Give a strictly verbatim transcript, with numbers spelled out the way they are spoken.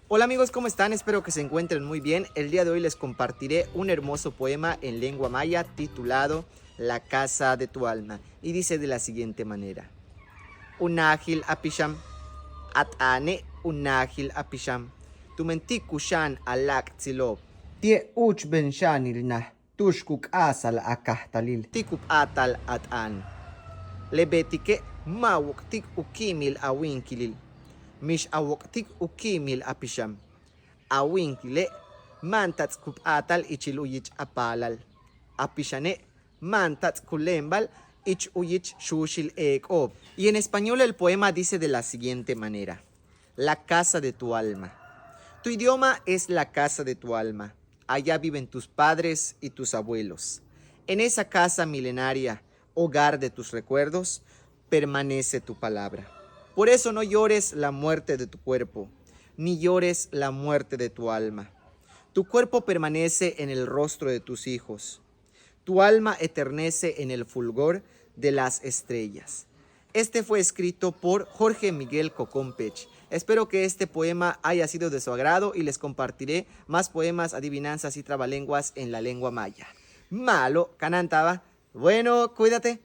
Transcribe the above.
Hola amigos, ¿cómo están? Espero que se encuentren muy bien. El día de hoy les compartiré un hermoso poema en lengua maya titulado La casa de tu alma, y dice de la siguiente manera: U najil a pixam. A t'aane' u najil a pixam, tumen ti' kuxa'an a láak'tsilo'ob. Ti'e' úuchben xa'anil naj tu'ux ku k'a'asa'al a kajtalil. Ti' ku p'áatal a t'aan. Le beetike' ma' a wok'tik u ki'imil a wíinkilil, mix a wok'tik u ki'imil a pixan. A wíinkile' ma'an taats' ku p'áatal ichil u yich a paalal. A pixane' ma'an taats' ku léembal ich u yich xuuxil eek'o'ob. Y en español el poema dice de la siguiente manera: La casa de tu alma. Tu idioma es la casa de tu alma. Allá viven tus padres y tus abuelos. En esa casa milenaria, hogar de tus recuerdos, permanece tu palabra. Por eso no llores la muerte de tu cuerpo, ni llores la muerte de tu alma. Tu cuerpo permanece en el rostro de tus hijos. Tu alma eternece en el fulgor de las estrellas. Este fue escrito por Jorge Miguel Cocón Pech. Espero que este poema haya sido de su agrado y les compartiré más poemas, adivinanzas y trabalenguas en la lengua maya. Ma'alob, kanáanta'ab. Bueno, cuídate.